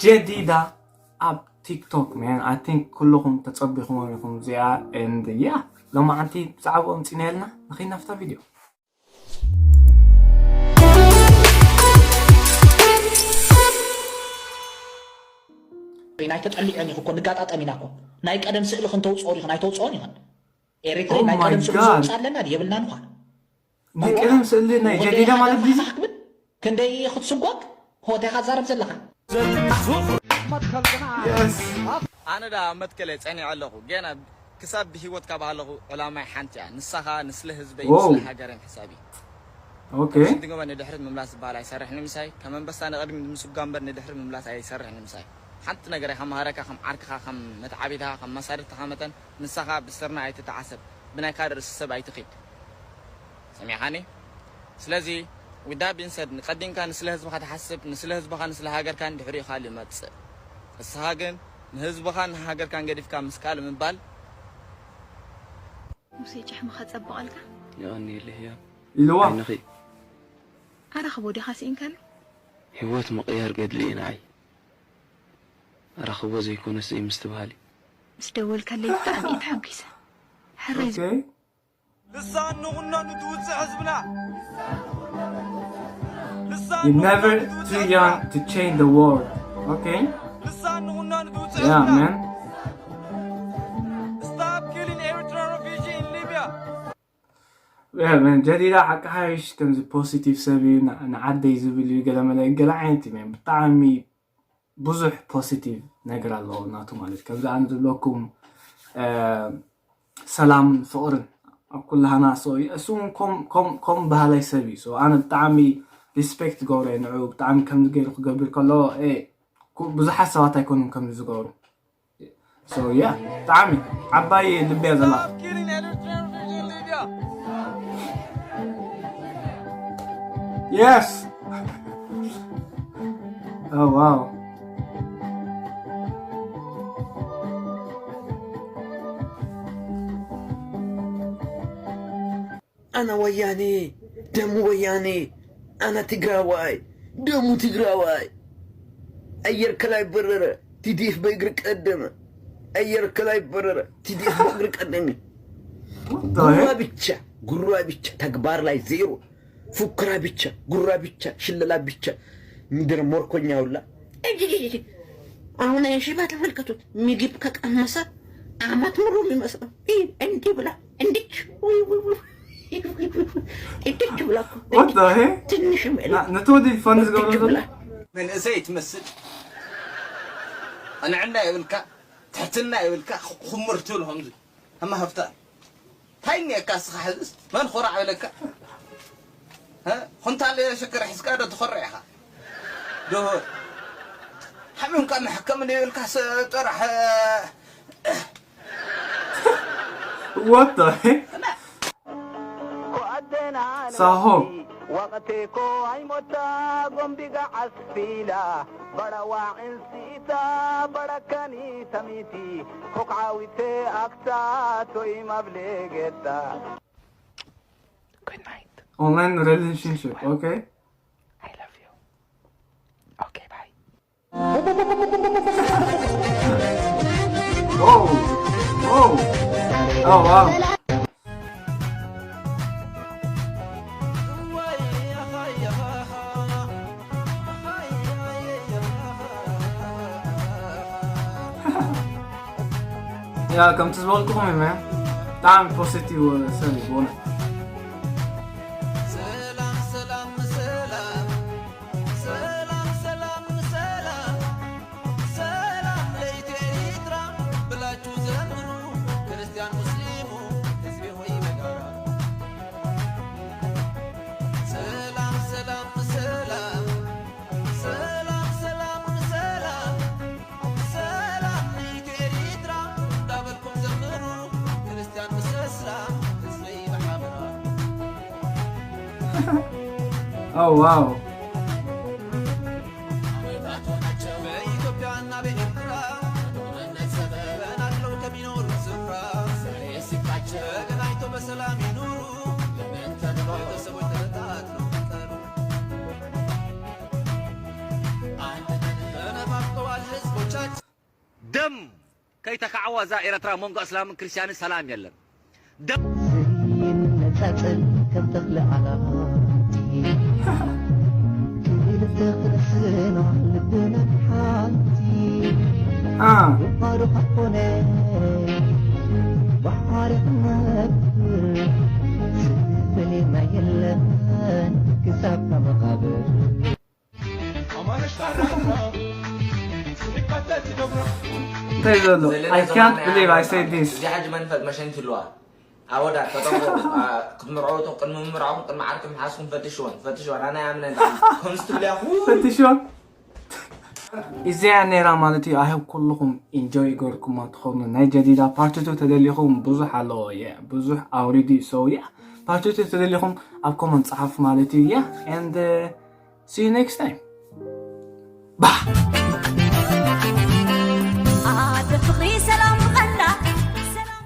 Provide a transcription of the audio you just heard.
ጀዲዳ ኣብ ቲክቶክ፣ man. I think ኩልኹም ተጸቢኹም ኢኹም እዚኣ። And yeah, ሎማዓንቲ ብዛዕባኡ ኣምጺእና የልና። ንኸይድ ናብታ ቪድዮ። ናይ ተጠሊዐን ኢኹ እኮ፣ ንጋጣጠም ኢና እኮ። ናይ ቀደም ስእሊ ክንተውፅኦ ዲኹ? ናይ ተውፅኦን ኢኸን። ኤሪትሪ Oh ናይ my ቀደም ስእሊ God. ዘውፅኣለና ድየ የብልናን እኳ። ናይ ቀደም ስእሊ ናይ ጀዲዳ ማለት ዲዚ? ክንደይ ክትስጎግ ሆቴኻ ትዛረብ ዘለኻ? Yes. ኣነ ደኣ ኣብ መትከለይ ጸኒዐ ኣለኹ። ገና ክሳብ ብህይወት ካብ ሃለኹ ዕላማይ ሓንቲ እያ። ንሳ ኸኣ ንስለ ህዝበይ Wow. ንስለ ሃገረይን ሕሳብ እዩ። Okay. ስንትገበ ንድሕሪት ምምላስ ዝበሃል ኣይሰርሕን እዩ ምሳይ። ከም ኣንበሳ ንቕድሚት ምስጓም እምበር ንድሕሪት ምምላስ ኣይሰርሕን እዩ ምሳይ። ሓንቲ ነገር እየ ከመሃረካ፣ ከም ዓርክኻ፣ ከም መትዓቢትኻ፣ ከም መሳድድትኻ መጠን ንሳ ኸኣ ብስርና ኣይትተዓሰብ፣ ብናይ ካልእ ርእሲ ሰብ ኣይትኺድ። ሰሚዕኻኒ? ስለዚ with that being said፣ ንቐዲምካ ንስለ ህዝብኻ ትሓስብ፣ ንስለ ህዝብኻ ንስለ ሃገርካን ድሕሪኡ ካልእ ይመጽእ። ንስኻ ግን ንህዝብኻን ንሃገርካን ገዲፍካ ምስ ካልእ ምባል ሙሴ ጭሕምኻ ጸብቐልካ የቐንየለይ ህያብ ኢልዋ። ዓይንኺ ኣረኽቦ ዲኻ ስኢንካሉ ህይወት ምቕያር ገድሊ እዩ ንዓይ ኣራኽቦ ዘይኮነስ ዘይምስትብሃል እዩ ምስ ደወልካለይ ብጣዕሚ እየ ተሓጒሰ ሕራይ Okay. ልሳን ንቑኖ ንትውፅእ ህዝብና ልሳን You're ንቑኖ never ንትውፅእ too ህዝብና young to change the world. Okay? ልሳን ንቑኖ ንትውፅእ Yeah, ህዝብና man. Stop killing Eritrean refugee in Libya Yeah, man. ጀዲዳ ሓቂ ሓይሽ ከምዚ ፖዚቲቭ ሰብ እዩ ን- ንዓደይ ዝብል እዩ ገለመለ ገለ ዓይነት እዩ፣ man። ብጣዕሚ ብዙሕ ፖዚቲቭ ነገር ኣለዎ ናቱ ማለት ከምዚ ኣነ ዝብለኩም እ፣ ሰላምን ፍቕርን ኣብ ኩላህና so እሱ እውን ከም ከም ከም ባህላይ ሰብ እዩ so ኣነ ብጣዕሚ ሪስፔክት ገብሮ እየ ንዕኡ ብጣዕሚ ከምዚ ገይሩ ክገብር ከሎ እ፣ ኩ- ብዙሓት ሰባት ኣይኮኑን ከምዚ ዝገብሩ so yeah ብጣዕሚ ዓባይ ልቢ እያ ዘላ Stop killing Eritrean refugee in Libya Yes. Oh wow. أنا وياني دم وياني أنا تقراواي دم تقراواي أير كلاي برر تديف بيقر قدم أير كلاي برر تديف بيقر قدم What the ጉራ heck? ብቻ ጉራ ብቻ ተግባር ላይ ዜሮ ፉከራ ብቻ ጉራ ብቻ ሽለላ ብቻ ምድር ሞርኮኛ ሁላ አሁን ሽባ ተመልከቱት ምግብ ከቀመሰ አመት ሙሉ የሚመስለው እንዲህ ብላ እንዲች እንዲች ብላ What the heck? ትንሽ ና- ነቲ ወዲ ፈን ዝገብሮ ዘሎ ብላ መንእሰይ ትመስል ኣንዕና የብልካ ትሕትና የብልካ ኹምር ትብል ከምዚ ኣማ ሃፍታ እንታይ እኒአካ እስኻ ሕዝስ መን ኹራዕ በለካ እ? ኩንታል ሽክር ሒዝካ ዶ ትኾርዕ ኢኻ ድሁር ሓሚምካ መሕከም ዘይብልካ ስ- ጥራሕ What the heck? ሳሆ ወቅቴኮ ኣይሞታ ጎምቢጋ ዓስፊላ በረዋ ዕንሲታ በረከኒ ተሚቲ ኮክዓዊቴ ኣክታ ቶይ ማብሌ ጌጣ Good night. Online relationship, okay? I love you. Okay, bye. Oh, oh, oh wow. ያ ከምቲ ዝበልኩኹም እዩ፣ man። ብጣዕሚ ፖዚቲቭ ሰብ እዩ ብእውነት። ሰላም ሰላም ሰላም ሰላም ሰላም ሰላም ለኢትዮ ኤርትራ ብላችሁ ዘምሩ ክርስቲያን ሙስሊሙ ህዝቤ ሆይ በጋራ ሰላም ሰላም ሰላም ሰላም ሰላም ሰላም ሰላም ለኢትዮ ኤርትራ እንዳበልኩም ዘምሩ ክርስቲያን ምስ እስላም ህዝበይ ብሓበራ Oh wow. በኢትዮጵያና በኤርትራ ተናግረው ከሚኖሩ ስፍራ ዛሬ ሲካቸው ተገናኝተው በሰላም ይኑሩ። ለምን ተብሎ ቤተሰቦች ተበታትነው ቀሩ? አንድነት ተነፋፍቀው ደም ከይተካዕዋ እዛ ኤረትራ መንጎ እስላምን ክርስትያንን ሰላም የለን። ደም ዘይነጻጸል ከም ተኽሊ ዓላቲ ክልተ ክነስና ልብና ሓንቲ አ ውቃሩ ካኮነ ባሕሪ ክነብር ዝፈልየና የለን ክሳብ መቓብር። እንታይ ዘሎ I can't believe I said this. እዚኣ ሕጂ መንፈጥ መሸንቲ ኣለዋ ኣወዳት ተጠንቀቑ። አ፣ ክትምርዐው እቶም ቅድሚ ምምርዓኹም ቅድሚ ዓርኪ ምሓዝኩም ፈትሽወን ፈትሽወን ኣነ ኣምነ ከምዚ ትብልያ ፈትሽወን እዚኣ ነይራ ማለት እዩ። I hope ኩልኹም ኢንጆይ ይገርኩማ ትኾኑ። ናይ ጀዲዳ ፓርትቱ ተደሊኹም ብዙሕ ኣለዎ የ ብዙሕ ኣውሪዱ ሰውያ ፓርትቱ ተደሊኹም ኣብ ኮመንት ጸሓፉ ማለት እዩ የ and uh, see you next time. Bah! ዓዲ ፍቕሪ ሰላም ብቐንዳ ሰላም